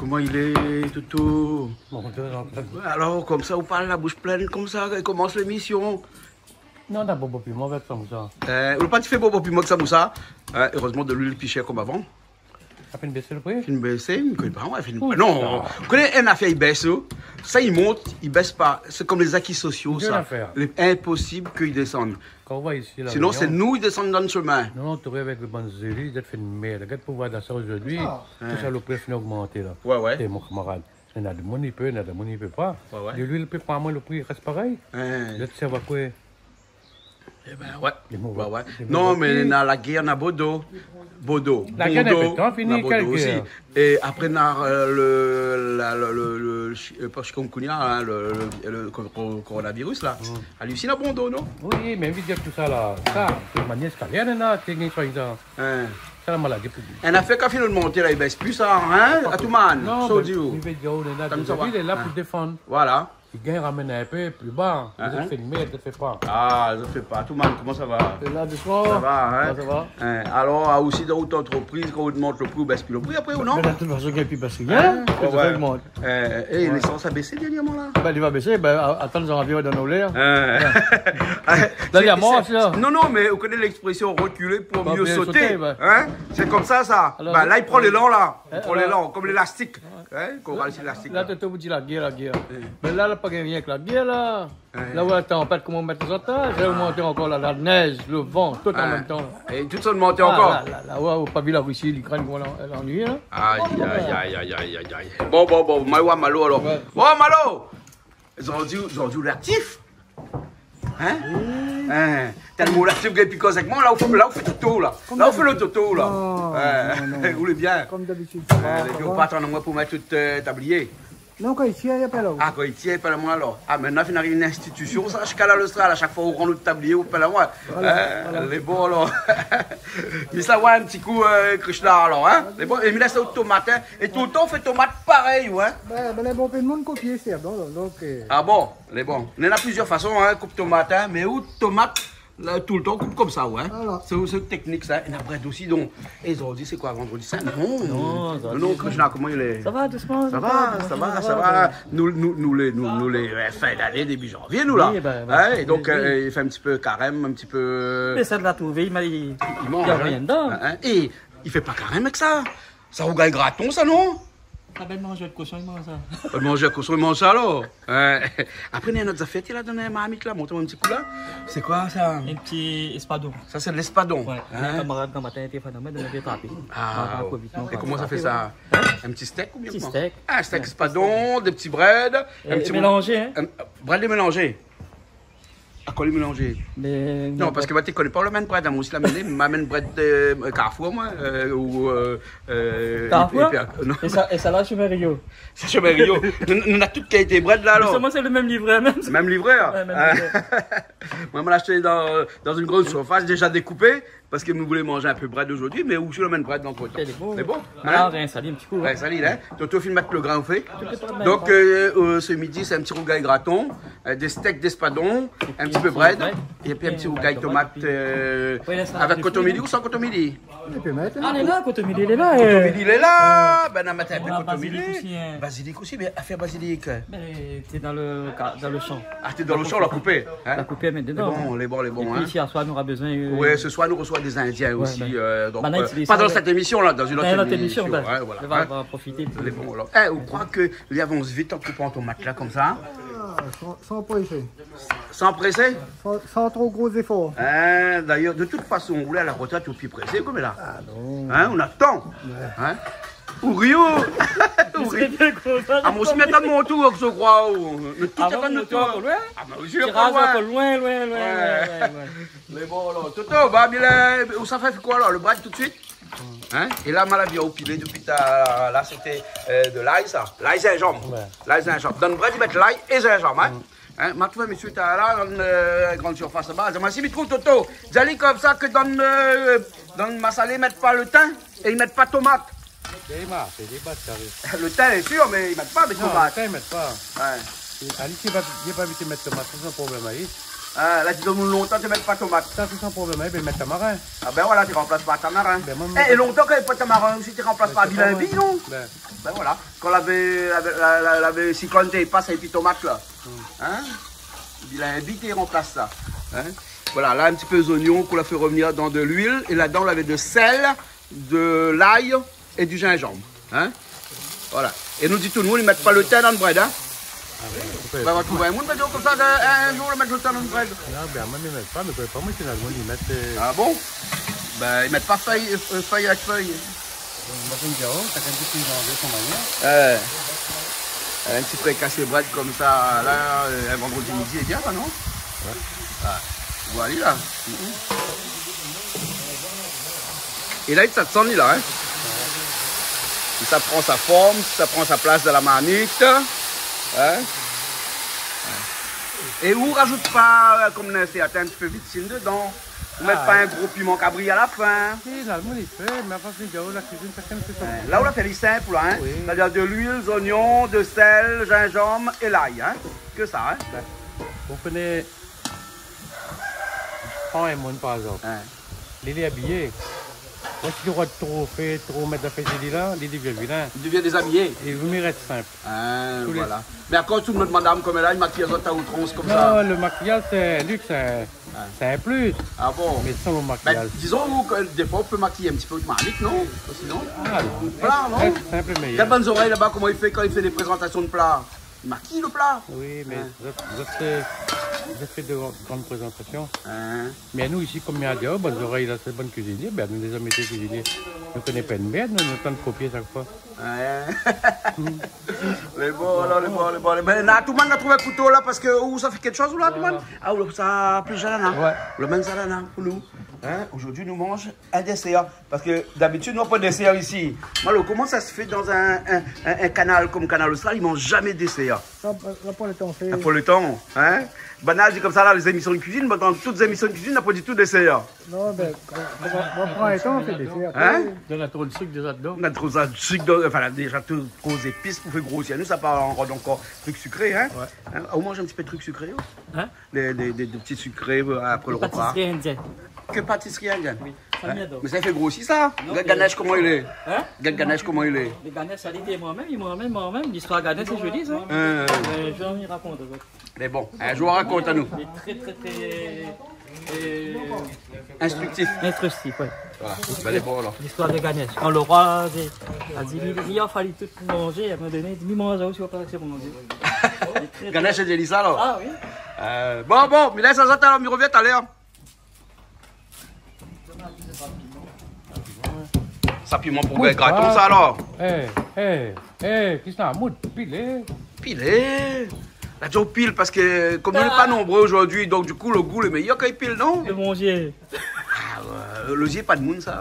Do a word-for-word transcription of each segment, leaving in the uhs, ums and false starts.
Koman i lé, Toto ? Bon, dé zan. Alor, konmsa, ou parl la boush plin, konmsa, i komans lémisyon. Non, na bonbon piman avèk samousa. Eh, ou la pa ti fé bonbon piman avèk samousa ? Eh, erèzman, de luil pi shèr konm avan. Sa fine bésé lo pri ? Fine bésé, mi koné pa, moin, fine... Ouh, non, sa. Ou koné, in afèr i bès, oh. Sa i mont, i bès pa. Sé konm lé zaki sosio, sa. Lé inposib ke i désann. Kan ou voi isi La Rényon, sinon sé nou i désann dan shomin. Nou antouré avèk lé bann zéli, zot fé in mèrd. Gard pou voir dan sa zordi. Ah. Tout sa, lo pri la fine ogmanté la. Ouais, ouais. É mon kamarad, néna demoun i pé, néna demoun i pé pa. Ouais, ouais. Luil i pé pa, moin, lo pri i rès parèy. Hein. Zot i sava koué ? Eh ben, ouais. Lé mové. Ouais, ouais. Lé mové pri. Non, mé na la gèr, na Bodo. Bodo. La gèr, na Bodo, na Bodo osi. É apré, na, euh, le, la, le, le, le chi-, euh, pa chikungunya, hein, le, le, le co-, co-, coronavirus, la. Hmm. Ali osi, na bon do, non ? Oui, mé mi vé dir tout sa, la. Sa, tout manièr, sé pa rien, na, té gingn soign sa. Hein. Sa, la maladi pou li. In afèr ka fine ogmanté, la, i bès pi, sa, hein, Atoumane ? Non, mé sa ou di, ou, mi vé dir, ou néna, tann sa va, lé la pou défann. Voilà. I gingn ramenn in pé pli ba. Hein, hein. Zot i fé in mèrd, zot i fé pa. Ah, zot i fé pa. Atoumane, koman sa va ? Lé la, dousman. Sa va, hein ? Sa va. Hein, alor, ah, osi dan out antrepriz, kan ou ogmant lo pri, ou bès pi lo pri apré, ou non ? Bin, de tout fason, i gingn pi bès rien. Hein ? Ouais, ouais. Lésans la bésé dèrnièrman, la. Bin, li va bésé, bin, a-, atann zanvié, va donn anou lèr. Hein. La, li amorse, la. Non, non, mé ou koné lèksprésyon reculer pour mieux sauter, ouais. Hein ? Sé konmsa, sa. Alor, bin, la, i pran lélan, la. I pran lélan, konm lélastik. Hein, koral, sé lastik, la. La, Toto, ou di la gèr, la gèr. Ouais. Mé la, la pa gingn rienk la gèr, la. Ouais. La, ou la tanpèt, koman mèt lé zot la ? La, ou mont ankor la, la nèz, lo van, tout an mèm tan, la. É tout sa i mont ankor. Ah, la, la, la, ouais, ou pa vi la Russie, l'Ukraine, koman la, la annuiyé, la. Ay, ay, ay. Bon, bon, bon, ma oi Malo, alor. Ouais. Bon, Malo ! Zordi, zordi, ou lé aktif. Hein ? Oui. Hein ? Tèlman ou lé aktif, ou gingn pi koz avèk moin, la, ou fé, la, ou fé Toto, la. La, ou fé lo Toto, la. Non, non, non. Ou lé bien. Konm dabitid, sa va, sa va. Ou pa atann amoin pou mèt out, euh, tablié. Non, kan i tir, i apèl aou. Ah, kan i tir, i apèl amoin, alor. Ah, mé na fine ariv in institisyon, sa, ziska la, Lostral, a shak foi ou rann out tablié, ou apèl amoin. Voilà, voilà. Lé bon, alor. Mi sa oir in ti kou, euh, Krishna, alor, hein. Lé bon, é mi lès out tomat, hein. É toultan ou fé tomat parèy, ou, hein. Bin, bin, lé bonpé d'moun i kopié, sé bon, donk, euh. Ah bon ? Lé bon. Néna plizyèr fason, hein, koup tomat, hein, mé out tomat, la, toultan, koup konmsa, ouais. Voilà. Sé, sé téknik, sa. Néna brèd osi, donk. É zordi, sé koi, vandrodi sin ? Non. Non, zordi, non. Krishna, koman i lé ? Sa va, dousman, sa va, sa va, sa va. Nou, nou, nou lé, nou, nou lé, euh, fin d'ané, débu zanvié, nou, la. Oui, bin, bin. Hein, é donk, euh, i fé in ti pé karèm, in ti pé. Mé sa, la trouvé, i ma-, i, i manz, hein. Hein, hein. É i fé pa karèm avèk sa. Sa rougay graton, sa, non ? Sa bèl manzé koshon, i manz sa. Bèl manzé koshon, i manz sa, alor. Euh, apré, néna in ot zafèr, té la dan in marmit, la, mont amoin in ti kou, la. Sé koi, sa ? In ti éspadon. Sa, sé léspadon. Ouais. Hein ? In kamarad, gran matin, té fé anou, mé nou la trapé. Ah. Malgré Covid, non, é koman sa fé sa ? Hein ? In ti stèk oubien koman ? Ti stèk. Ah, stèk, ouais, éspadon, dé ti brèd, é, in ti mélanzé, hein ? In, brèd mélanzé. Akoz mélanzé ? Mé non, parske moin té koné pa lo mèm brèd, hein, moin osi la amenn, ma amenn brèd, euh, Carrefour, moin, euh, ou, euh, euh, Carrefour ? É pi, non. É sa, é sa la, shomin Rio. Sa, shomin Rio. Nou, nou na tout kalité brèd la, alor. Mé solman sé lo mèm livrèr, mèm. Mèm livrèr. Ouais, mèm livrèr. Moin, moin la ashté dan, dan in gran sirfas, déza dékoupé. Parske nou voulé manz in pé brèd zordi, mé ou si la amenn brèd antretan. Lé bon. Lé bon, hein ? Ah, rien, sa di in ti kou, hein. Ouais, sa di, hein. Toto fine mèt lo grin o fé. Donk, euh, euh, se midi, sé in ti rougay graton, euh, dé stèk d'éspadon, in ti pé brèd, é pi in ti rougay tomat, euh, avèk kotomili ou san kotomili ? I pé mèt, hein. Ah, lé la, kotomili, lé la, euh. Kotomili, lé la. Bin, nou va mèt in pé kotomili. Bazilik osi, hein. Bazilik osi, mé afèr bazilik. Bin, té dan lo ka-, dan lo shan. Ah, té dan lo shan, la koupé, hein ? La koupé, mèt dedan. Lé bon, lé bon, lé bon, hein. É pi, si aswar nou nora bezoin, euh... Ouais, se soir, nou resoi dé Indien osi, euh, donk, euh, pa dan sèt émisyon, la, dan in ot émisyon, bin, ouais, voilà, hein. Lé bon, alor. Eh, ou kroi ke li avans vit an koupan tomat la, konmsa, hein ? Ah, san, san présé. San présé ? San, san tro gro zéfor. Hein, dayèr, de tout fason, ou lé a la retrèt, ou lé pi présé, konm la. Ah, non. Hein, ou na tan. Ouais. Hein ? Ou rio. Ou rio. Ah, moin osi, mi atann mon tour, ou kroi, ou. Nou tout atann nout tour. Ah, mé ou lé ankor loin, loin, loin, loin. Mé bon, alor, Toto, ba, mi lé, ou sa fé koi, alor, lo brèd tout suit ? Hein ? É la, ma la vi aou pilé dopi talèr la, sété, euh, de lay, sa. Lay, zinzanm. Ouais. Lay, zinzanm. Dan brèd, i mèt lay é zinzanm, hein ? Hein, ma trouv in mésyé talèr la, dan, euh, gran sirfas laba. Moin, si mi trouv Toto, di ali konmsa ke dan, euh, dan masalé, i mèt pa lo tin é i mèt pa tomat. Dé ma, sé dé bat, sa vé. Lo tin, lé sir, mé i mèt pa, mé tomat. Non, lo tin, i mèt pa. Ouais. É ali, si li vé pa, li vé pa mèt tomat, sé son problèm ali. Ah, la, ti donn lontan, ti mèt pa tomat. Sa, sé san problèm, hein, bin, mèt tamarin. Ah bin voilà, ti ranplas par tamarin. Bin, moin, é, moin, é lontan, kan navé pa tamarin osi, ti ranplas par bilinbi, non ? Bin, voilà. Kan lavé, lavé, la, la, lavé siklone té i pas épi tomat la. Hmm. Hein ? Bilinbi té ranplas sa. Hein ? Voilà, la, in ti pé zoignon k'ou la fé revnir dan de luil. É ladan, ou lavé de sèl, de lay é du zinzanm. Hein ? Voilà. É nou di tout lo moun, i mèt pa lo tin dan lo brèd, hein ? Ah oui, ou pé. Bin, nou va trouv in moun, bin, konmsa, in, in zour, i mèt lo tin dan lo brèd. Non, bin, moin, i mèt pa, mé pa moin, sé la, moin, i mèt, euh... Ah bon ? Bin, i mèt pa fèy, euh, fèy avèk fèy. Moin, mi di, oh, shakinn i manz son manièr. Euh, in ti frikasé brèd konmsa, la, euh, in vandrodi midi, lé bien, sa, non ? Ouais. Ah, voilà, la. Mhm. É la, i sa desann, la, hein. I sa pran sa form, i sa pran sa plas dan la marmit, hein. É ou razout pa, euh, konm néna sèrtin, in ti pé vitsin dedan. Ou mèt pa in gro piman kabri a la fin. Si, la, moin, i fé, mé avan, sé la kuizine, shakinn i fé son... Ouais, la, ou la fé li sinp, la, hein. Oui. Sétadir de luil, zoignon, de sèl, zinzanm é lay, hein. Ke sa, hein. Bin, ou koné, pran in moun, par égzanp. Hein. Li lé abiyé. Ou si ou tro fé, tro mèt zafèr si li la, li devien vilin. Li devien dézabiyé. É vo mié rès sinp. Ah, voilà. Mé akoz tout nout madam konm la, i makiy azot a outrans konmsa ? Non, lo makiyaz, sé in liks, sé in, sé in plis. Ah bon ? Mé san lo makiyaz. Bin, dizon, ou, ke défoi, ou pé makiy in ti pé out marmit, non ? Sinon, ah, non. Voilà, non ? Rès sinp lé méyèr. Gard bann zorèy laba, koman i fé kan i fé dé prézantasion de pla ? I makiy lo pla. Oui, mé zot, zot fé, zot fé de gran, gran prézantasion. Hein. Mé nou, isi, konm mi di aou, bann zorèy la, sé bann kuizinié, bin, nou lé zamé été kuizinié. Nou koné pa in mèrd, nou, nou atann kopié shak foi. Ouais. Lé bon, alor, lé bon, lé bon, lé bon. Na, Atouman, na trouv in kouto la, parske ou sa fé kékshoz, ou la, Atouman ? Ah, ou la, sa, plis zalana. Ouais. Lo mèm zalana, pou nou. Hein, zordi, nou manz in désèr. Parske dabitid, nou na pa désèr isi. Mé alor, koman sa i fé dan in, in, in, in kanal konm Kanal Austral, i manz zamé désèr ? Non, pa, pa pou lo tan, sé... Ah, pou lo tan, hein ? Banna i di konmsa la, lé zémision de kuizine, mé dan tout zémision de kuizine, na pa ditou désèr. Non, bin, nou va, nou va pran lo tan fé désèr apré. Hein ? Néna tro de sik déza dedan. Néna tro de sik dedan, anfin, la, déza tout, tro zépis pou fé grosir. Nou, sa pa, ou rod ankor trik sikré, hein ? Ouais. Hein ? Ou manz in ti pé trik sikré, ou ? Hein ? Dé, dé, dé, dé ti sikré, euh, apré lo repa. Dé patisri indien. Ke patisri indien. Oui, sa mi ador. Mé sa i fé grosir sa. Non, mé ganesh, koman i lé ? Hein ? Ganesh, koman i lé ? Lo ganesh, sa li, sé moin mèm, moin mèm, moin mèm. Listoir ganesh, sé zoli, sa. Euh. Euh, mi rakont azot. Mé bon, in zour, rakont anou. Lé tré, tré, tré, euh, instriktif. Instriktif, ouais. Voilà. Bin, lé bon, alor. Listoir de ganesh. Kan lo roi, sé, la di, li, li la fé tout manzé, a in moman doné, li di, mi manz osi, ou va pa lès manzé. Lé tré, tré... Ganesh, sé li sa, alor ? Ah oui. Euh, bon, bon, mi lès azot, alor, mi revien talèr. Sa piman pou graton, sa, alor. Eh, eh, eh, kisa, mout, pilé. Pilé. La, ou pil parske, konm nou lé pa nonbré zordi, donk, du kou, lo gou lé méyèr kan i pil, non ? Lo zié. Ah, ouais, lo zié pa d'moun, sa.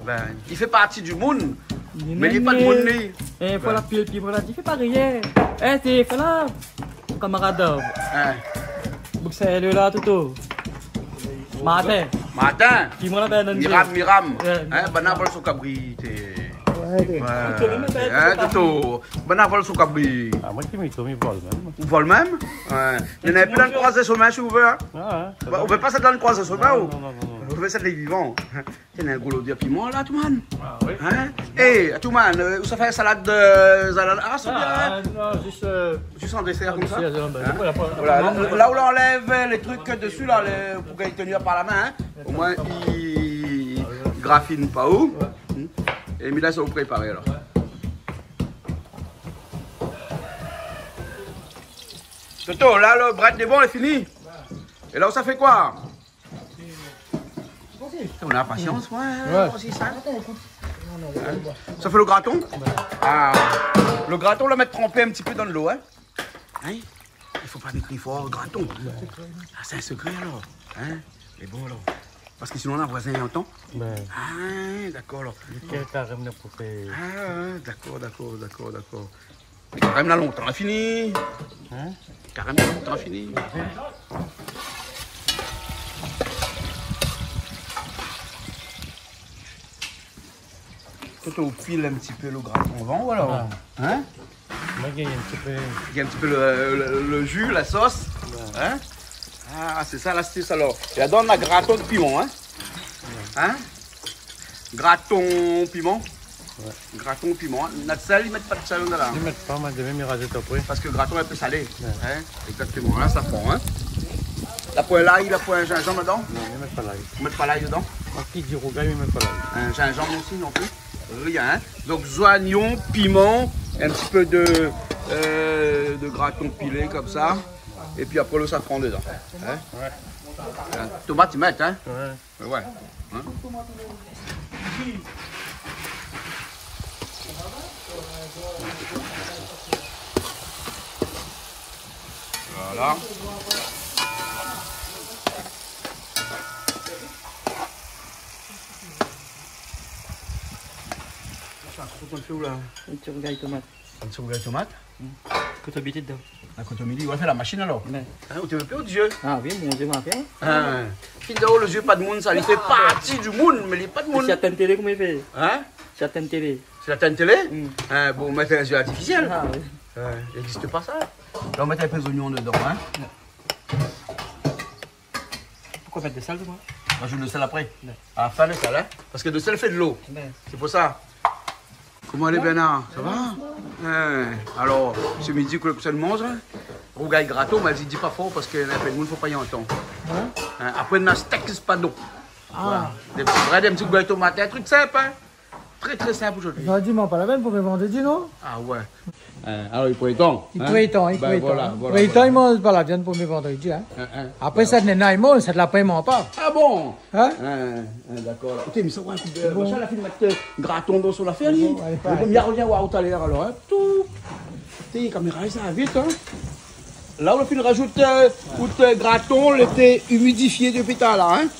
Bin, i fé parti di moun, mé li lé pa d'moun, li. Eh, voilà, pil, pil, voilà, i fé pa rien. Eh, sé, voilà. Kamarad, euh, hein, bouk sa lé la, Toto. Martin. Martin. Pi moin la, bin, Miram, Miram. Ouais, hein, Miram. Banna vol son kabri, té. Ouais, té. Ouais. Hein, Toto. Banna vol son kabri. Ah, moin, mi, mi vol mèm. Ou vol mèm ? Ouais. Néna pi dan kroizé shomin, si ou vé, hein. Ah, ouais. Ou vé pa sa dan kroizé shomin, ou ? Non, non, non, non. Ou vé sa lé vivan. Tiens, in gro lodèr piman la, Atouman. Ah oui. Hein ? Eh, Atouman, euh, ou sa fé salad de, salad, ah, sé bien, hein ? Ah, non, zis, euh, zis an désèr konmsa. Désèr, non, bin, hein ? Voilà, voilà, la, la, la ou anlèv lé trik desi la, lé, pou k'i tienn pa la min, hein. Omoin, i, i grafine pa ou. Ouais. Hmm. É mi lès aou préparé, alor. Ouais. Toto, la, lo brèd lé bon, lé fini. É la, ou sa fé koi ? Ou na pasians, ouais, ouais, osi sa. Sa fé lo graton ? Ouais. Ah, lo graton, ou la mèt tranpé in ti pé dan lo, hein ? Hein ? I fo pa mi kriy for, graton. Ah, sé in sekré, alor. Hein ? Mé bon, alor. Parske sinon, na voizin i antann. Ouais. Ah, dakor, alor. Li kèl karèm la pou fé. Ah, dakor, dakor, dakor, dakor. Karèm la lontan fini. Hein ? Karèm la lontan fini. Toto, ou pil in ti pé lo graton avan, ou alor ? Ouais. Hein ? Moin, gingn in ti pé. Gingn in ti pé lo, lo, lo ji, la sos. Ouais. Hein ? Ah, sé sa lastis alor. É ladan na graton piman, in ? In ? Graton piman. Wé. Graton piman. Na d'sèl, i mèt pa d'sèl la ? I mèt pa, mé de mèm i razout apré. Parske graton lé in pé salé. Wé. In ? Égzaktoman. La sa pran, in. La poin lay, la poin zinzanm ladan ? Non, i mèt pa lay. I mèt pa lay ladan ? Kan i di rougay, i mèt pa lay. In zinzanm osi non pli ? Rien, in. Donk zoignon, piman, in ti pé de, eu, de graton pilé konmsa. Épi apré lo safran dedan. In ? Wé. In, tomat i mèt, in ? Wé. Mé wé. In ? Voilà. Sa, kosa ou fé la ? In ti rougay tomat. In ti rougay tomat ? Hmm. Kotomili dedan. A, kotomili, ou la fé la mashine alor ? Bin. In, ou té vé pé o dié ? A oui, mon dié ma fé. In. Fine dan o, lo zié pa d'moun, sa, li fé parti di moun, mé li lé pa d'moun. Sé la tèn télé, koman i fé ? In ? Sé la tèn télé. Sé la tèn télé ? Hmm. In, bon, mèt in zié artifisièl. A oui. In, i égzis pa sa. La, ou mèt in pé zoignon dedan, in. Wé. Poukoi mèt de sèl, ou ? Razout lo sèl apré. Wé. A la fin, lo sèl, in ? Parske lo sèl i fé dolo. Wé. Sé pou sa. Koman i lé, Bernard ? Sa va ? In, alor, sé midi, kosa nou manz, in ? Rougay graton, mé i di pa for parske na in pé d'moun, fo pa i antann. Wé. In, apré, na stèk éspadon. A. Voilà. Dé brèd, in ti rougay tomat, in trik sinp, in. Trè, trè sinp zordi. Zordi, mé pa la pèn pou mé vandredi, non ? A wé. In, alor, i pran lo tan, in ? I pran lo tan, i pran lo tan. Bin voilà, voilà, voilà. I pran lo tan, i manz pa la viann pou mé vandredi, in. In, in. Apré, bin, sa néna i manz, sa la pa i manz pa. A bon ? In ? In, in, dakor. Ékout, mé sa, wé, ékout, eu, bon. Machin, la fine mèt, eu, graton dan son afèr, li. Bon, alé, alé. Mé mi arvien oir talèr alor, in. Tout. Té, kaméra, sa va vit, in. La, ou la fine razout, eu, out, eu, graton, li lété imidifié dopi talèr la, in.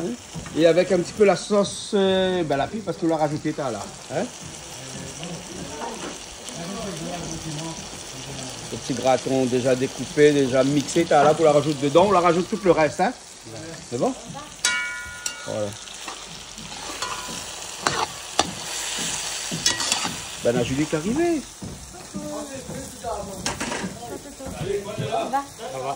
In ? É avèk in ti pé la sos, eu, bin, la pi, parske ou la razouté talèr la, in ? Lo ti graton déza dékoupé, déza miksé, talèr la, pou la razout dedan, ou la razout tout lo rès, in ? Sé bon ? Voilà. Bin, la Julie lé arivé. Sa va ?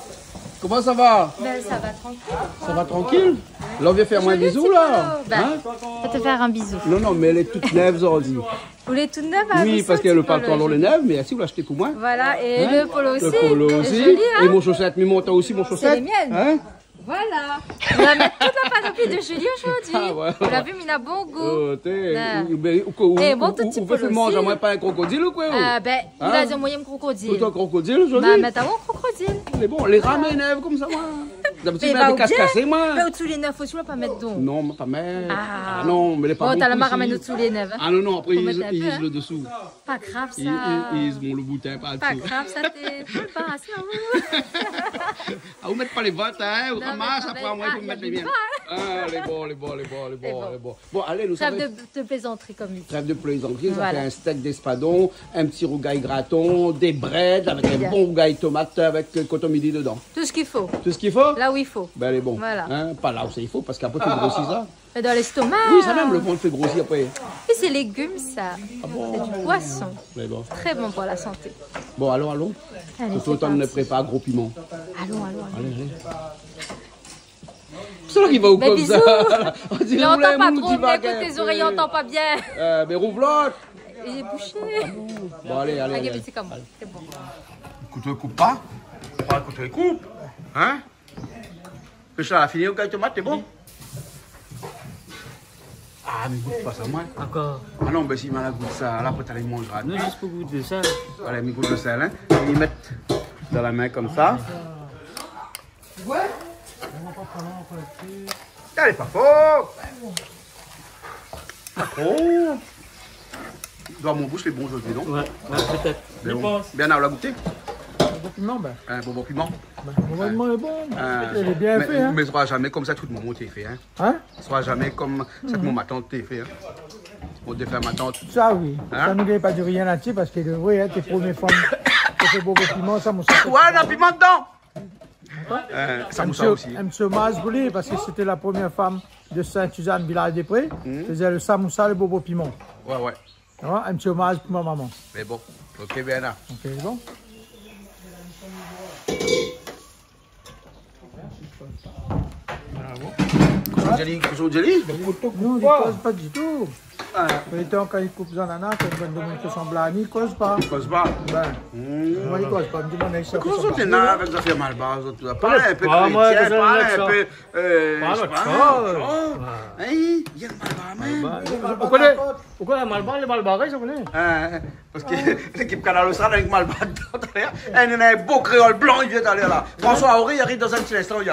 Koman sa va ? Bin, sa va trankil. Sa va trankil ? Wé. La, ou vien fé amoin in bizou, la. Joli ti polo. Bin, in ? Fo té fé in bizou. Non, non, mé èl lé tout nèv zordi. Ou lé tout nèv, a oui, parske lo pantalon lé nèv, mé si, ou la ashté pou moin. Voilà, é lo polo osi. In ? Lo polo osi. Lé zoli, in ? É mon shosèt, mi mont osi mon shosèt. Sé lé mienn. In ? Voilà. Ou la mèt tout la panopli de Julie zordi. A wé, wé. Ou la vi, mi na bon gou. O, té, ou, ou, ou, ou, ou vé fé manz amoin pa in krokodil ou koi, ou ? A bin, ou la di amoin in krokodil. Tout in krokodil zordi ? Ba, mèt aou in krokodil. Lé bon, lé ram lé nèv konmsa, moin. Dabitid, mé ba, ou kasé, moin. Mé out soulé nèv osi, ou la pa mèt don. Non, moin pa mèt. A. A non, mé lé pa bon. Bon, talèr la, ma ramèn out soulé nèv, in. A non, non, apré, i iz, i iz lo désou. Fo mèt in pé, in. Pa grav, sa. I, i, i iz mon lo boutin, pa désou. Pa grav, sa, té, pa, sa, ou. A, ou mèt pa lé vot, in, ou ramas, apré, moin, fo mèt lé mienn. Non, mé sa va, a, i abiz pa, in. A, lé bon, lé bon, lé bon, lé bon, lé bon. Bon, alé, nou sava. Trêve de, de plaisanterie, konm i di. Trêve de plaisanterie, sa fé in stèk d'éspadon, in ti rougay graton, dé brèd, avèk in bon rougay tomat, avèk, eu, kotomili dedan. Tout sak i fo. Tout sak i fo ? La ou i fo. Bin, lé bon. Voilà. In, pa la ousa i fo, parske apré, fo grosi sa. Mé dan léstoma. Oui, sa mèm, lo vant i fé grosi apré. É sé légim, sa. A bon ? Sé di poison. Mé bon. Trè bon pou la santé. Bon, alon, alon. Alé, sé parti. Tout otan nou prépar gro piman. Alon, alon, alon. Alé, alé. Sa la ki va ou konmsa. Mé bizou. On diré ou la pa tro, mé koté zorèy, i antann pa bien. Eu, mé rouv lot. Lé boushé. Bon, alé, alé, alé. Alé, vit, sé konm. Sé bon. Kouto i koup pa. Pa kouto i koup. In ? Sa la fini, rougay tomat, lé bon ? A, mi gout pa sa, moin. Ankor. A non, bin, si ma la gout sa, la, pou talèr, mi manzra. Non, zis pou gout sa. Alé, mi gout lo sèl, in. Mi mèt dan la min konmsa. Alé, pa for. Pa for. Dan mon boush, lé bon zordi, non ? Wé, wé, pétèt. Mé bon. Bernard, ou la gouté ? Bonbon piman, bin. In bonbon piman. Bin, bonbon piman lé bon. In. Lé bien fé, in. Mé, mé sra zamé konm sa tout momon té fé, in. In ? Sra zamé konm sa tout momon té fé, in. Ou té fé momon. Sa, oui. In ? Sa, nou gingn pa di rien la-dsi, parske lé vré, in, té promié fanm té fé bonbon piman, sa, mon sa. Wé, na piman dedan. In, samoussa osi. In ti omaz pou li, parske sété la promié fanm de Sint-Sizane, Vilaz-dé-Pré, té fé lo samoussa, lo bonbon piman. Wé, wé. Wé, in ti omaz pou mon momon. Mé bon, OK, Bernard. OK, bon. Bon, Djeli, kosa ou di, Djeli ? Non, li koz pa ditou. Ah. Pourtan, kan li koup zanana, kan li donn domoun ki sanblani, li koz pa. Li koz pa. Bin, moin, li koz pa, mi di, mon avi, sa fé sanblani. Kosa zot néna avèk zafèr malbar, zot la ? Parl in pé krétien, parl in pé, euh, parl ot shoz. Hein, i yèm malbar mèm. Malbar. Ou koné, ou koné malbar, lé malbar, sa, ou koné ? Ah, parske lékip Kanal Austral avèk malbar dedan, talèr. Eh, nou néna in bo kréol blan, li vien talèr la. François Auré, li ariv dan in ti linstan, li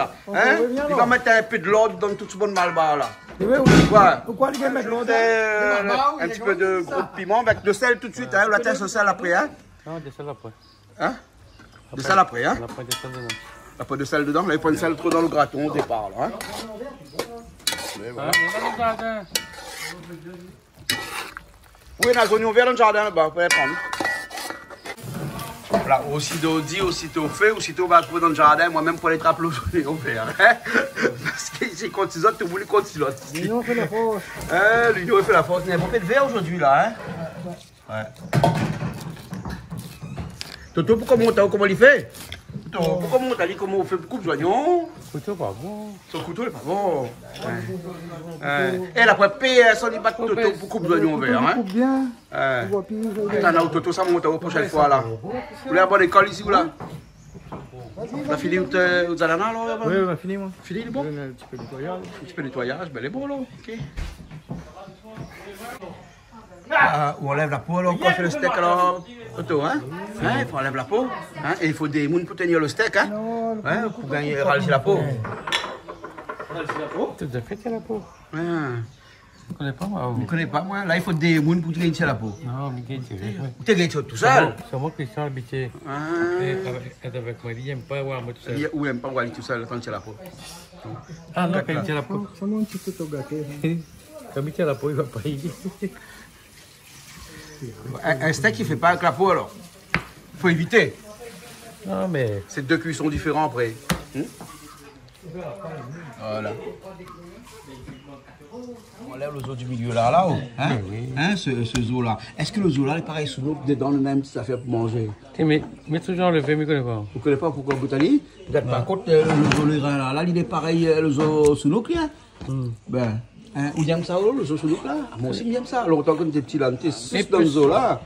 va mèt in pé de lord dan tout se bann malbar la. Oui, oui. Ouais. Pourkoi li vien mèt lord ? Azout, euh, in ti pé de gro piman avèk de sèl tout de suite, hein. Ou la tès le sèl apré, hein. Non, de sèl apré. Hein ? De sèl apré, hein ? Apré de sèl dedan. Apré de sèl dedan, la, i pran sèl tro dan le graton o dépar la, hein. Mé voilà. Ah, mé la, le zardin. Oui, na zonion vèr dan le zardin laba, ou pé pran. Voilà, osito di, osito fé, osito va trouv dan le zardin, moin mèm pou alé trap lo zonion vèr, hein. Parske isi, kont si zot, tout moun kont si lot. L'union fait la force. Hein, l'union fait la force. Néna bonpé de vèr zordi la, hein. Ouais. Toto, pou koman ou, koman li fé ? Toto, pou koman ou, li, koman ou fé pou koup zonion ? Kouto pa bon. Son kouto lé pa bon. Ouais. Ouais. Eh, la pran pèrsone i bat Toto pou koup zonion vèr, hein. Toto i koup bien. Ouais. Atann, la, Toto, sa mont la, proshèn foi la. Ou lé a bone lékol isi ou la ? La fini out, out zanana la, laba ? Oui, oui, la fini, moin. Fini, lé bon ? Donn in ti pé nétoiyaz. In ti pé nétoiyaz, bin, lé bon la. OK. Ah, ou anlèv la po, alor, ou fé le stèk, alor, Toto, hein ? Hein, i fo anlèv la po, hein ? É i fo dé moun pou tenir le stèk, hein ? Non, pou gingn ralti la po. Ralti la po ? Tout à fait, la po. Hein. Mi koné pa, moin. Mi koné pa, moin. La, i fo dé moun pou gingn tir la po. Non, mi gingn tir, oui. Ou té gingn tir tousèl ? Solman, solman Christian abité. Ah. É avèk, avèk moin, li yèm pa oir moin tousèl. Li, ou yèm pa oir li tousèl, antrinn tir la po. Ah non, pa tir la po. Solman in ti pé gaté, hein. Kan mi tir la po, li va pa. In, in stèk i fé pa avèk la po, alor. Fo évité. Non, mé sé dé kuison diféran apré. Hmm ? Voilà. Ou anlèv le zo di milié la, la, oh. Hein ? Oui, oui. Hein, se, se zo la. Èske le zo la, lé parèy sounouk, dedan néna in ti zafèr pou manzé ? Té, mé, mé toultan le vèr, mi koné pa. Ou koné pa, poukosa ou gout ali ? Gard pa, kont, euh, le zo, le rin la, la, li lé parèy, euh, le zo sounouk, li, hein ? Hmm. Bin, hein, ou yèm sa, oh, le zo sounouk la ? Ah, moin osi, mi yèm sa. Lontan, kan nou té pti la, nou té sous dan le zo la.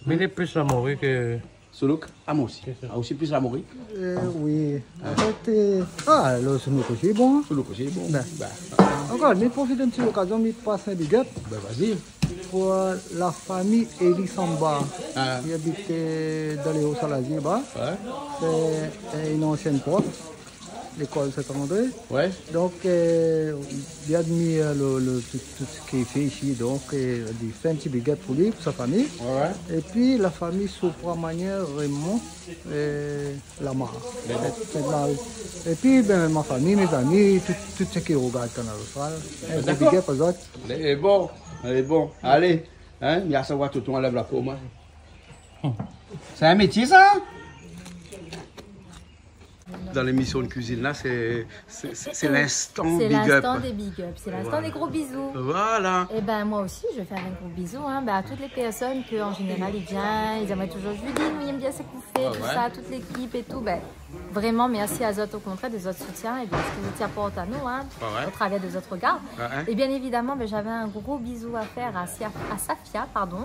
Mé plis, mé lé plis la mori ke Sounouk, ah, moin osi. Sé sa. Ah, osi plis la mori. Euh, oui. An fèt, euh, ah, le sounouk osi lé bon, hein. Sounouk osi lé bon. Bin. Bin. Ankor, mi profit in ti lokazion, mi pas in big up. Bin, vas-y. Pou, euh, la fami Elie Samba, ah, ki abit, euh, dan lé O Salazié, ba. Ouais. Sé, euh, in ansièn prof lékol Saint-André. Ouais. Donk, euh, li admir, euh, le, le, tout, tout sak li fé isi. Donk, euh, li fé in ti big up pou li, pou sa fami. Ouais, ouais. Épi la fami Sopramania Raymond, euh, Lamar. D'accord. Épi, bin, ma fami, mé zami, tout, tout sak i rogard Kanal Austral. In gro big up azot. Lé bon, lé bon. Alé, hein, mi sa oir Toto anlèv la po, moin. Sé in métié, sa, hein ? Dan lémision de kuizine la, sé, sé, sé, sé linstan big up. Sé linstan dé big up, sé linstan dé gro bizou. Voilà. Eh ben, moi aussi, je vais faire un gros bisou, hein, bah, à toutes les personnes que, en général, ils viennent, ils aimeraient toujours, je lui dis, nous, il aime bien ses coups faits, tout ça, toute l'équipe et tout, ben, vraiment, merci à zot, au contraire, de zot soutien et de ce que zot i aport à nous, hein, au travers de zot regard. Ouais, ouais. Et bien évidemment, ben, j'avais un gros bisou à faire à Sia-, à Safia, pardon,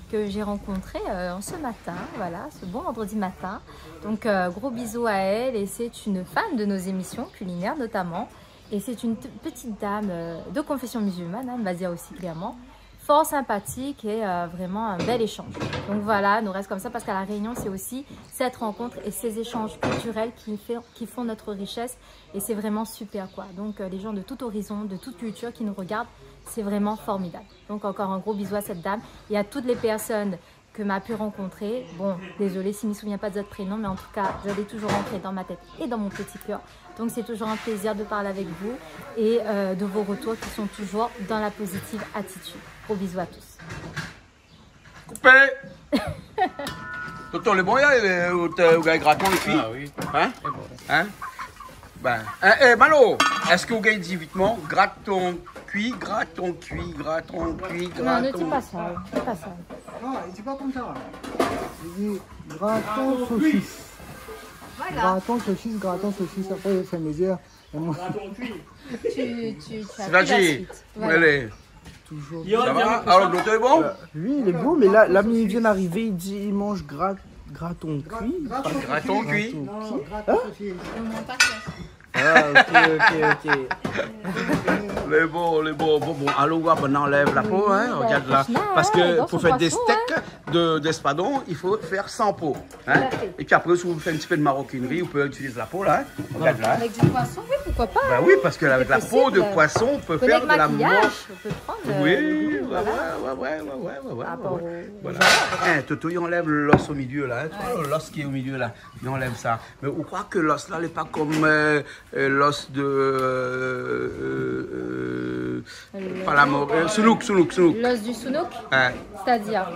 que j'ai rencontrée, euh, en ce matin, voilà, ce bon vendredi matin. Donc, euh, gros bisous à elle, et c'est une fan de nos émissions culinaires notamment. Et c'est une t-, petite dame, euh, de confession musulmane, hein, on va dire aussi clairement, fort sympathique et, euh, vraiment un bel échange. Donc voilà, nous reste comme ça parce qu'à La Réunion, c'est aussi cette rencontre et ces échanges culturels qui fait, qui font notre richesse et c'est vraiment super, quoi. Donc, euh, les gens de tout horizon, de toute culture qui nous regardent, c'est vraiment formidable. Donc encore un gros bisou à cette dame et à toutes les personnes que m'a pu rencontrer. Bon, désolée si mi souvien pa de zot prénom, mais en tout cas, zot lé toujours ancré dans ma tête et dans mon petit cœur. Donc c'est toujours un plaisir de parler avec vous et, euh, de vos retours qui sont toujours dans la positive attitude. Gros bisous à tous. Koupé. Toto, lé bon, ya, lé, ou té, ou gingn graton kui. Ah oui. Hein ? Lé bon. Hein ? Bin, eh, eh, Malo, èske ou gingn di vitman, graton kui, graton kui, graton kui, graton kui ? Non, ne dis pas ça, dis pas ça. Non, li di pa konmsa. Li di graton sosis. Voilà. Graton sosis, graton sosis. Apré, au fur et à mesure, Tu, tu, tu as pris la suite. Voilà. Alé. Sa va ? Alor, lo té lé bon ? Oui, il est bon, mais là, là, il vient d'arriver, il dit, il mange grat-, graton kui. Graton kui. Graton kui. Non, graton kui. Hein ? Ah, ok, ok, ok. Lé bon, lé bon. Bon, bon, alon oir, bin, anlèv la po, hein, regard la. Oui, bah, franchement, hein, dans son poisson, hein. Parce que pour faire des steaks de, d'espadon, il faut faire sans peau, hein. Tout à fait. Et puis après, si vous faites un petit peu de maroquinerie, vous pouvez utiliser la peau, là, hein. Regarde là, hein. Avec du poisson, oui, pourquoi pas, hein. Bah oui, parce que avec la peau de poisson, on peut faire de la manche. Tout est possible. Avec maquillage, on peut prendre, euh, le goût, voilà. Oui, ouais, ouais, ouais. Par rapport au, au genre. Voilà. Hein, Toto, il enlève l'os au milieu, là, hein. Ouais. Tu vois, l'os qui est au milieu, là. I anlèv sa. Mé ou kroi ke los la lé pa konm, euh, euh, los de, euh, euh, euh, pa la mor, euh, sounouk, sounouk, sounouk. L'os du sounouk ? Ouais. C'est-à-dire ?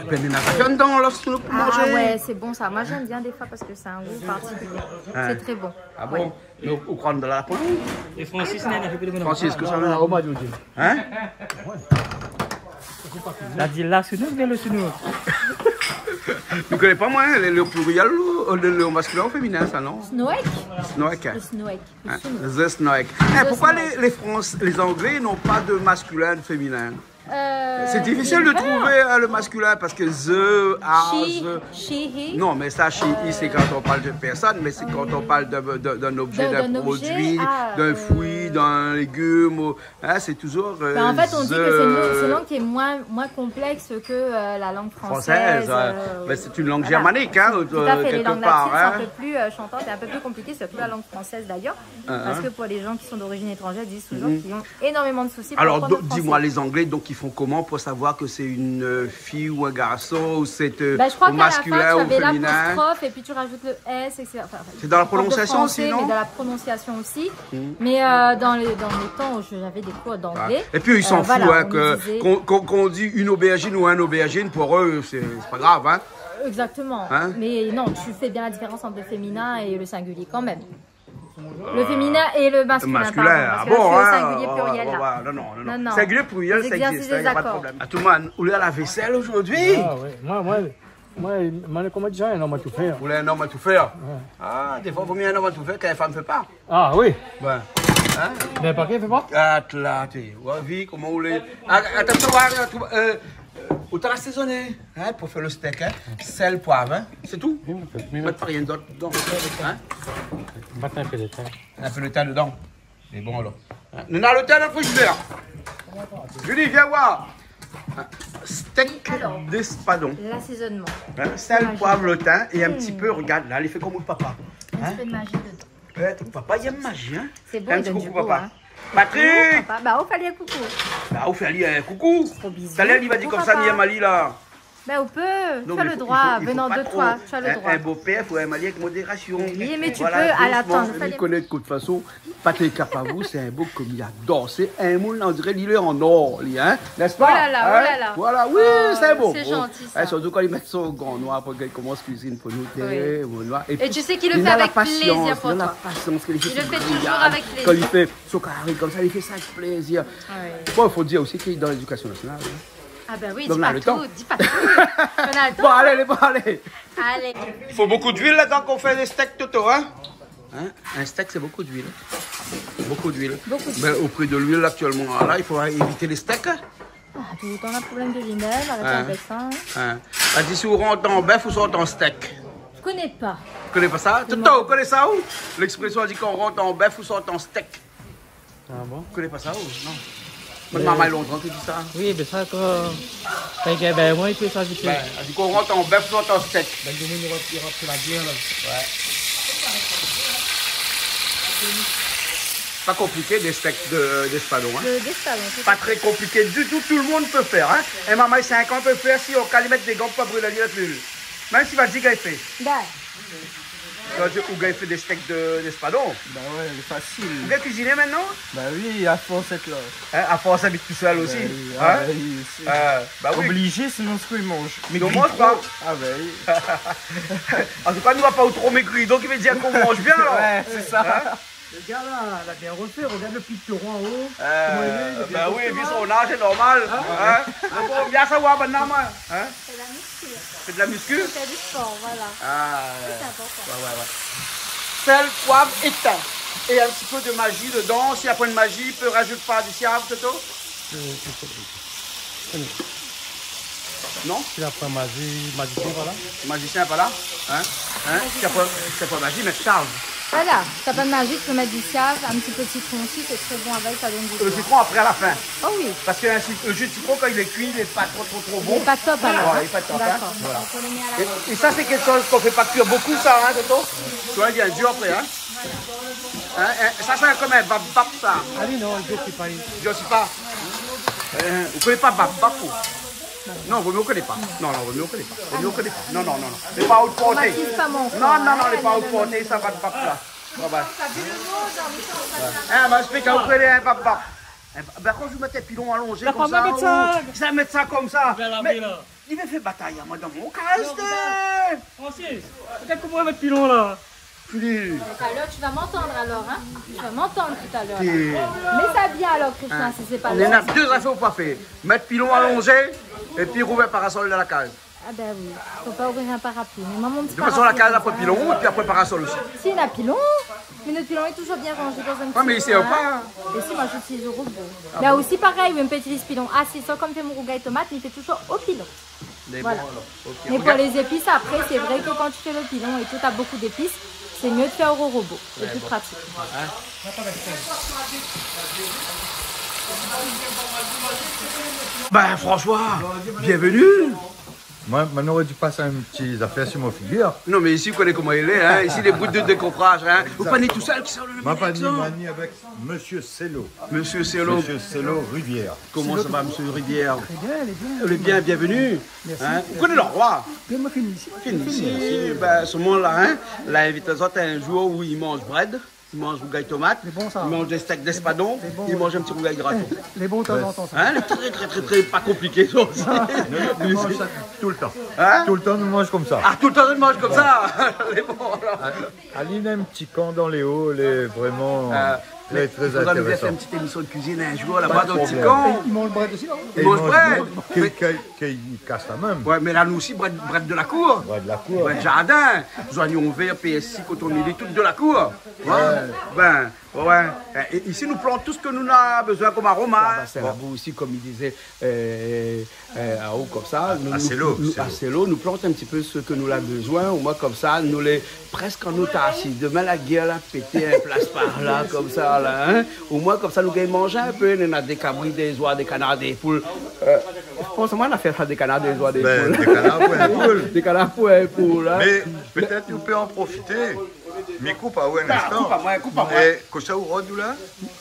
Bin, néna pa viann dan los sounouk pou manzé. Ah ouais, c'est bon ça. Moi, j'aime bien des fois parce que c'est un goût particulier. Ouais. C'est très bon. Ah bon ? Ouais. Donk, ou kroi dan la poin ? É Francis, néna pa pli de... Francis, kosa ou néna ? Aroma, Djodji. Hein ? La di la sounouk oubien le sounouk ? Mi koné pa, moin, le, le pluriel, ou le, le masculin ou féminin, sa, non ? Snoek. Snoek, hein. Le snoek. Hein, le snoek. Hein, pourquoi les, les Frans-, les Anglais n'ont pas de masculin, de féminin ? Euh, c'est difficile de trouver, hein, le masculin, parce que the, a, she, the. She, he. Non, mais ça, she, he, c'est quand on parle de personne, mais c'est quand on parle de, de, d'un objet, d'un produit, d'un fruit, d'un légume, ou, hein, c'est toujours, euh, the. Bah, en fait, on dit que c'est une langue, c'est une langue qui est moins, moins complexe que, euh, la langue française, euh, voilà. Française, ouais. Mais c'est une langue germanique, hein, quelque part, hein. Tout à fait, les langues latines sont un peu plus, euh, chantantes et un peu plus compliquées, surtout la langue française d'ailleurs. Hein, hein. Parce que pour les gens qui sont d'origine étrangère, ils disent toujours qu'ils ont énormément de soucis pour apprendre le français. Alors, do-, dis-moi, les Anglais, donc, ils font comment pour savoir que c'est une, euh, fille ou un garçon, ou c'est, euh, au masculin ou au féminin ? Bah, je crois qu'à la fin, tu avais l'apostrophe et puis tu rajoutes le S, et cetera. Enfin, c'est dans la prononciation aussi, non ? Prof de français, mais dans la prononciation aussi. Mhm. Mais, euh, dans les, dans le temps où j'avais des cours d'anglais, euh, voilà, on me disait... Ouais. Et puis, ils s'en foutent, hein, que, qu'on, qu'on, qu'on dit une aubergine ou un aubergine, pour eux, c'est, c'est pas grave, hein. Exactement. Hein ? Mais non, tu fais bien la différence entre le féminin et le singulier quand même. Le féminin et le masculin, pardon, parce que là, c'est le singulier pluriel, là. Euh, masculin, ah bon, hein, ouais, ouais, ouais, non, non, non. Non, non. Singulier pluriel, ça existe, hein, y a pas de problème. Les exercices des accords. Ah, tout le monde, ou lé à la vaisselle aujourd'hui ? Ah, oui. Moi, moi, moi, moi, koman di sa, un homme à tout faire. Ou lé un homme à tout faire. Ouais. Ah, des fois, vaut mieux un homme à tout faire qu'une femme fait pas. Ah, oui. Ouais. Hein ? Mé pa ki fé pa ? Ah, la, té, ou la vi koman ou lé. Ah, atann, ou va, euh, euh, ou té asézone, hein, pou fé le steak, hein. Sèl, poiv, hein. Sé tou ? Oui, on peut. Mèt pa rien d'ot dedan, hein. Mèt in pé de tin. In pé de tin dedan. Sé bon, alor. Hein ? Nou néna le tin dan le frizidèr. Julie, viens voir. Hein, steak d'espadon. Alors, l'assaisonnement. Hein, sèl, poiv, le tin é in ti pé, regard la, li fé konm out papa. Hein ? Un petit peu de magie dedans. Ouais, ton papa, il aime magie, hein ? Sé bon, i donn du gou, papa. Patrick ! Coucou, papa. Bah, ou fé ali in coucou. Bah, ou fé ali in coucou. Gros bisous. Talèr, li va dir konmsa, papa, mi èm ali, la. Bah, ou pé, tu as le droit, venant de toi, tu as le droit. Non, mais il faut pas trop, hein. Un, un beau-père, faut aimer avec modération. Oui, mais tu peux, à la fin. Voilà, doucement. Li koné de tout fason, Patrick Apavou, sé in boug ke mi ador. Sé in moun, on diré li lé an or, li, hein ? N'est-ce pas ? Oh là là, oh là là. Hein ? Voilà, oui, sé bon. Oh, c'est gentil, ça. Eh, surtout kan li mèt son gan noir pou li komans kuizine pou nou, té, mon noir. Oui. Et tu sais qu'il le fait avec plaisir pour toi. Et puis, li na la pasians, li na la pasians, ke li fé son griyad, kan li fé. Il le fait toujours avec plaisir. Son kari konmsa, li fé sa avèk plézir. Oui. Bon, i fo dir osi ke dan lédikasion nasional, hein. Ah ben oui, di pa tout, di pa tout. Donk, nou na le tan. On a le temps. Bon, alé, alé, bon, alé. Alé. I fo bonpé d'luil la kan ou fé dé stèk, Toto, hein ? Hein ? Un steak, c'est beaucoup d'huile. Beaucoup d'huile. Beaucoup d'huile. Ben, au prix de l'huile actuellement, là, il faut éviter les steaks. Ah, tout le temps, on a problème de lui-même, arrête avec ça, hein. Hein. La di, si ou rant an bèf, ou sort an stèk. Je connais pas. Ou koné pa sa ? Toto, ou koné sa, ou ? L'expression, la di, kan ou rant an bèf, ou sort an stèk. Ah bon ? Ou koné pa sa, ou ? Non. Moin, marmay lontan té di sa. Oui, mé sa, kan, kan i gingn, ben, moin, i fé sa vit fé. Ben, la di, kan ou rant an bèf, ou sort an stèk. Ben, domoun i rant, i rant sou la guèr, la. Ouais. Pa konpliké, dé stèk de, d'espadon, hein. De, d'espadon, tout à fait. Pas très compliqué du tout, tout le monde peut faire, hein. In marmay sink an i pé fé, si ou ka li mèt dé gan pou pa bril ali avèk l'huile. Mèm si va di gingn fé. Ben. Sa vé dir ou gingn fé dé stèk de, d'espadon. Ben ouais, lé fasil. Ou gingn kuiziné mintnan ? Ben oui, a fors èt la. Hein, a fors abit tousèl osi. Ben oui, ah ben oui, sé oblizé, sinon sé koi i manz ? Mégri tro. Ah ben oui. An tou ka, nou la pa tro mégri, donk i vé dir k'ou manz bien, alor. Ouais, sé sa. Hein ? Le gars là, il a bien refait. Regarde le pectoral en haut. Euh, comment il est, il a bien refait, hein. Ben oui, vu son âge, c'est normal. Hein ? Hein ? Mé bon, bien savoir maintenant, moi. Hein ? C'est la muscu. C'est de la muscu ? C'est du sport, voilà. Ah, ouais. C'est important. Ouais, ouais, ouais. Sel, poiv é tin. Et un petit peu de magie dedans. S'il y a point de magie, i pé rajout pa di siav, Toto ? Euh, il faut... Non ? Si la poin maji-, majisien pa la. Majisien pa la ? Hein ? Hein ? Si la poin, si la poin maji, mèt siav. Voilà, si t'as pas de magie, tu peux mettre du siav, un petit peu de citron aussi, c'est très bon avec, ça donne du goût. Le citron après, à la fin. Oh oui. Parce que un ci-, le jus de citron, quand il est cuit, il est pas trop, trop, trop bon. Il est pas top, alors, hein ? Ouais, il est pas top, hein ? D'accord. Voilà. Donc, on le met à la fin. Et, et ça, c'est quelque chose qu'on fait pas cuire beaucoup, ça, hein, Toto ? Tu vois, il devient dur après, hein ? Hein, hein, sa, sé konm in bap-bap, sa. Ah oui, non, je sais pas. Je sais pas. Euh, vous connaissez pas bap-bap, vous ? Non, vous ne connaissez pas. Non, non, vous ne connaissez pas. Vous ne connaissez pas. Non, non, non, non. Lé pa out porté. Traumatise pas mon enfant, hein, non, non, non, lé pa out porté, sa, bap-bap la. Ouais, ouais. Ouais. Hein, ma ésplik aou, ou koné in bap-bap. In ba-, ben, kan ou mèt in pilon alonjé konmsa, ou sa mèt sa konmsa. Mé li vé fé batay amoin dan mon kaz. Francis, regarde comment on met pilon là. Fini. Tout à l'heure, tu vas m'entendre alors, hein ? Tu vas m'entendre tout à l'heure, là. Mé sa bien alors, Christian, si c'est pas l'heure. Néna dé zafèr ou pa fé. Mèt pilon alonjé épi rouvèr parasol dan la kaz. Ah ben oui, faut pas ouvrir un parapluie. Mais moi, mon petit parapluie, hein. De toute façon, la kaz, la poin pilon, épi la poin parasol osi. Si, néna pilon. Mais notre pilon est toujours bien rangé dans un petit coin. Ouais, mais il sert pas, hein. Et si, moi, j'utilise au robot. Ah bon ? Là aussi, pareil, oui, on peut utiliser pilon. Ah, si, sauf comme fait mon rougail tomate, mais il fait toujours au pilon. Voilà. Mais pour les épices, après, c'est vrai que quand tu fais le pilon et tout, t'as beaucoup d'épices, c'est mieux de faire au robot. C'est plus pratique. Ben, François, bienvenue. Moin, moin noré di pas in ti zafèr si mon figir. Non, mé isi, ou koné koman i lé, hein. Isi, lé bout de dékonfraj, hein. Exact. Ou pa ni tousèl ki sort le... Moin pa ni, moin ni avèk Monsieur Cello. Monsieur Cello. Monsieur Cello Rivière. Koman sa va, monsieur Rivière ? Très bien, lé bien. Lé bien, bienvenue. Merci. Hein ? Ou koné landroi ? Bien, moin fini isi. Fini isi. Ben, se moun-la, hein, la invit azot in jour ou i manj brèd, i manj rougay tomat, i manj dé stèk d'èspadon, i manj in ti rougay graton. Lé bon tanzantan, sa. Hein ? Lé trè, trè, trè, trè pa konpliké, sa osi. Nou, nou manj sa toultan. Hein ? Toultan, nou manj konmsa. Ah, toultan, nou manj konmsa. Lé bon, alor. Ah. Ali néna in ti kan dan lé o, lé vréman trè, trè intérésan. Euh, mé i fodra nou fé in ti émision de kuizine in jour laba dan le ti kan. Pa de problèm. I manj brèd osi, non ? I manj brèd. Ké, ké, ké i kas la min. Ouais, mé la, nou osi, brèd, brèd de la kour. Brèd de la kour. Brèd jardin. Zoignon vèr, pèrsi, koton mili, tout de la kour. Ouais. Ben, ouais, ouais. É, é isi, nou plant tout sak nou na bezoin kom aroma. Sa va, sé labou osi, kom i dizé, euh, euh, a ou konmsa, nou, nou, nou, a Cello, nou plant in ti pé sak nou na bezoin, omoin konmsa, nou lé prèsk an otarsi. Domin, la guèr la pété in plas par la, konmsa, la, hein. Omoin, konmsa, nou gingn manjé in pé, nou na dé kabri, dé zoi, dé kanar, dé poul. Euh, fransheman, nou la fé sa, dé kanar, dé zoi, dé poul. Ben, dé kanar pou in poul. Dé kanar pou in poul, hein. Mé pétèt nou pé an profité. Mi koup aou in instan. Ah, koup amoin, koup amoin. É kosa ou rod ou la ?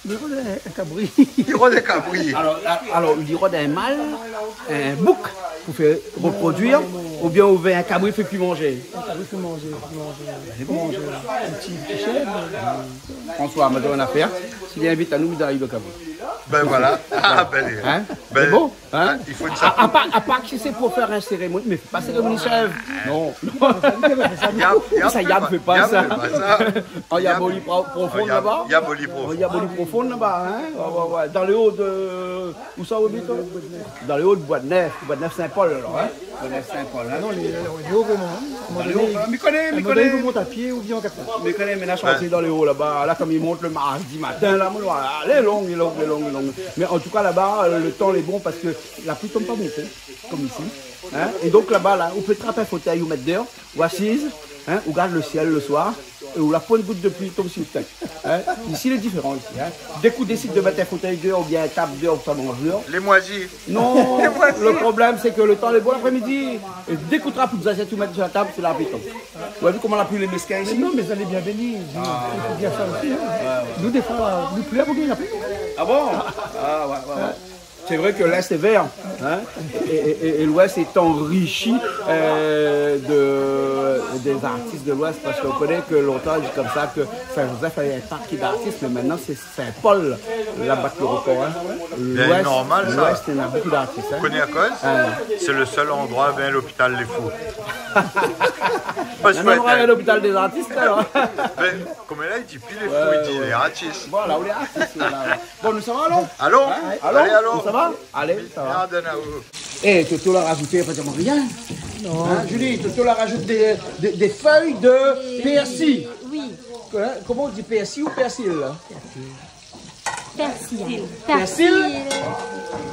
Mi rod in, in kabri. Li rod in kabri. Alor, la, alor, li rod in mal, in bouk pou fé reproduir, oubien ou vé in kabri fé kui manjé ? In kabri fé manjé, fé manjé. Lé bon. Fé manjé, in ti, ti shèv. François, ma di aou in afèr. Si li invit anou, mi done ali le kabri. Ben voilà. Ah, ben, hein ? Ben, lé bon. Hein ? I fo di sa. A, a par, a par si sé pou fé in sérémoni, mé fé pa sérémoni shèv. Non. Yab, yab fé pa sa. An Yab, yab fé pa sa. An Yab, yab fé pa sa. An Yab, an Yab, profon laba. Yab, Yab profon. An Yab profon laba, hein. Ouais, ouais, ouais. Dan lé o de, ousa ou abit, toi ? Dan lé o de Bois-de-Nèfles, Bois-de-Nèfles Saint-Paul, alor, hein. Bois-de-Nèfles Saint-Paul, hein. Non, lé, lé o vréman, hein. Dan lé o, mi koné, mi koné. A in moman doné, i fo mont a pié oubien an kat-kat. Mi koné, mé la, shantié dan lé o laba, la, kom i mont le mardi matin, la, mon, lé long, lé long, lé long, lé long. Mé an tou ka, laba, le tan lé bon parske la pli i tonm pa bonpé, kom isi. Hein ? É donk laba, la, ou pé trap in fotèy, ou mèt déor, ou asiz, hein, ou gard le sièl le soir, é ou la poin gout de pli i tonm si out tèt. Hein ? Isi, lé diféran isi, hein. Dé k'ou désid de mèt in fotèy déor oubien in tab déor, ou sa manj déor. Lé moizi. Non, lé moizi. Le problèm, sé ke le tan lé bon lapré-midi. É dé k'ou trap out zasièt, ou mèt si la tab, sé la pli i tonm. Ou la vi koman la pli lé méskin isi ? Mé non, mé sa lé bien béni. Ah. I fo dir sa osi, hein. Ouais, ouais. Nou, défoi, nou pli, nou gingn la pli. Ah bon ? Ah, ouais, ouais, ouais. Sé vré ke l'Est est vert, hein, é, é, é, é l'Ouest est enrichi, euh, de, des artistes de l'Ouest, parske ou koné ke lontan, i di konmsa ke Saint-Joseph lavé in park d'artis, mé mintnan sé Saint-Paul la bat le rekor, hein. L'Ouest, l'Ouest, néna bonpé d'artis, hein. Bien, normal, sa. Ou koné akoz ? Hein. Sé le sèl landroi avèk lopital lé fou. Parske... Mintnan, nou va alé lopital dé zartis, alor. Mé, koman la, i di pi lé fou, i di lé artis. Voilà, ou lé artis, voilà. Bon, nou sava, alon ? Alon, alé, alon. Hein ? Alon, nou sava ? Alé, sava. Mèrd, Nao. Eh, Toto la rajout pa vrèman rien. Non. Hein, Julie, Toto la rajout dé, dé, dé fèy de pèrsi. Oui. Hein, koman i di, pèrsi ou pèrsil la ? Pèrsil. Pèrsil.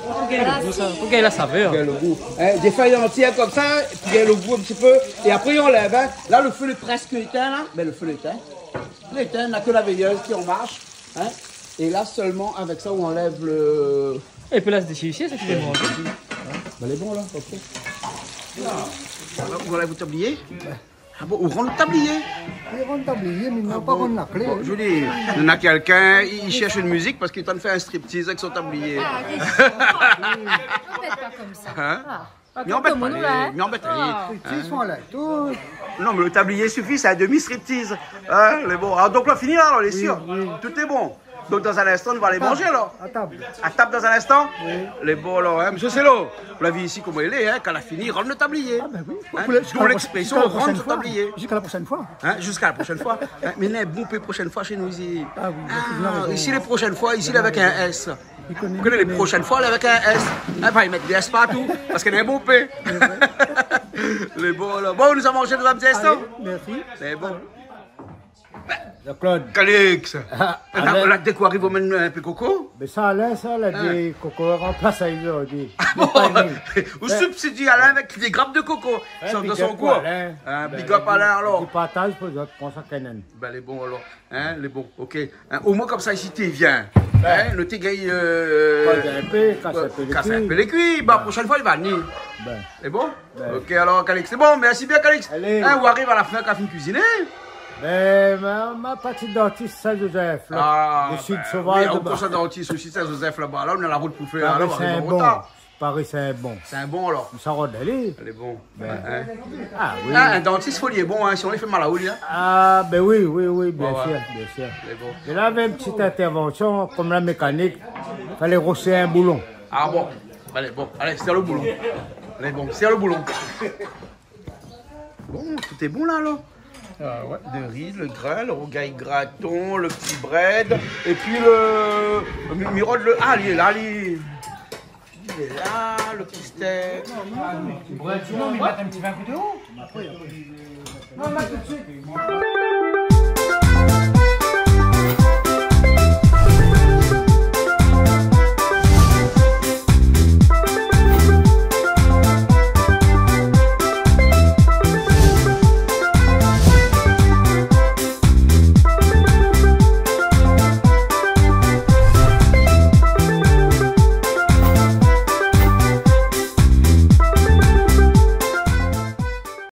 Pou gingn lo gou, sa. Pou gingn la savèr. Pou gingn lo gou. Hein, dé fèy antièr konmsa, pou gingn lo gou in ti pé. É apré, i anlèv, hein. La, lo fé lé prèsk étin, la. Bin, lo fé lé étin. Lé étin, na ke la véyèz ki an marsh, hein. É la, sèlman avèk sa, i anlèv lo... É pi la, sé déshir isi, sa ki lé bon. Bin, lé bon, la, OK. Ou anlèv lo tabliyé ? Ah bon, ou rann lo tabliyé ? I rann tabliyé, mé i rann pa la klé. Bon, mi di, néna kèlkin, li, li shèrsh in mizik parské li lé antrinn fé in striptiz avèk son tabliyé. Ah, oui. Anbèt pa konmsa. Hein ? Ah, pa konm nou, la, hein. Mi anbèt pa li. Ah. Striptiz, voilà, tout. Non, mé lo tabliyé i sifi, sé in demi striptiz. Hein, lé bon. Ah, donk la, fini la, alor, lé sir ? Oui, oui. Tout lé bon. Donk, dan in instan, nou va alé manzé, alor. A tab. A tab dan in instan ? Oui. Lé bon, alor, hein. Mésyé Selo, ou la vi isi koman i lé, hein, kan la fini, i rann lo tabliyé. Ah, bin oui. Hein ? Pou lé, d'ou ziska la, l'expression, ziska la proshèn foi. Rann lo tabliyé. Ziska la proshèn foi. Hein ? Ziska la proshèn foi. Hein ? Mé néna in bonpé proshèn foi shé nou isi. Ah oui, ou na rézon. Isi, lé proshèn foi, isi, lé avèk in S. Ou koné, ou koné, lé proshèn foi, lé avèk in S. Hein, pa i mèt dé S partou, parské néna in bonpé. Lé bon, alor. Bon, nou sa manzé dan in ti instan. Alé, mèrsi. Lé bon. Jean-Claude. Calix. Ah, Alain. La, la, dé koi ariv, ou amenn in pé koko ? Bin sa, Alain, sa, la, dé koko ranplas ali zordi. Ah bon ? Ou sibstitié Alain avèk dé grap de koko. Ouais, dan son koin. Hein, big up Alain, alor. Li partaz pou zot, pran sa, Kenan. Bin, lé bon, alor. Hein, lé bon, OK. Hein, omoin konmsa, isi, té vien. Bin. Hein, nou té gingn, euh, kas in pé lé kui. Kas in pé lé kui. Bin, proshèn foi, li va vni. Bin. Lé bon ? Bin. OK, alor, Calix. Sé bon, mèrsi bien, Calix. Alé. Hein, ou ariv a la fin, kan la fine kuiziné. Bin, ma, ma parti dantis Saint-Joseph, la. Ah, lo sid sovaz, oui, laba. Ou pans a dantis osi Saint-Joseph, laba. La, ou na la rout pou fé, la, ou ariv an rotar. Paré Sin-Bon. Sin-Bon, alor. Sa i rod alé. Lé bon. Bin. Hein. Ah, oui. Ah, in dantis, fo li lé bon, hein, sinon li fé mal aou, li, hein. Ah, bin oui, oui, oui, bien sir, bien sir. Ouais, ouais. Lé bon. É la, avèk in ti intèrvansion, konm la mékanik, falé rosé in boulon. Ah bon. Alé, bon. Alé, sèr lo boulon. Alé, bon, sèr lo boulon. Bon, tout lé bon la, alor. Ah ouais, de ri, lo grin, lo rougay graton, lo ti brèd, épi lo, lo mi-, mi rod lo, ah, li lé la, li, li lé la, lo ti stèk. Brèd, non, mé mèt in ti vin koté ou. Non, mèt tout suit.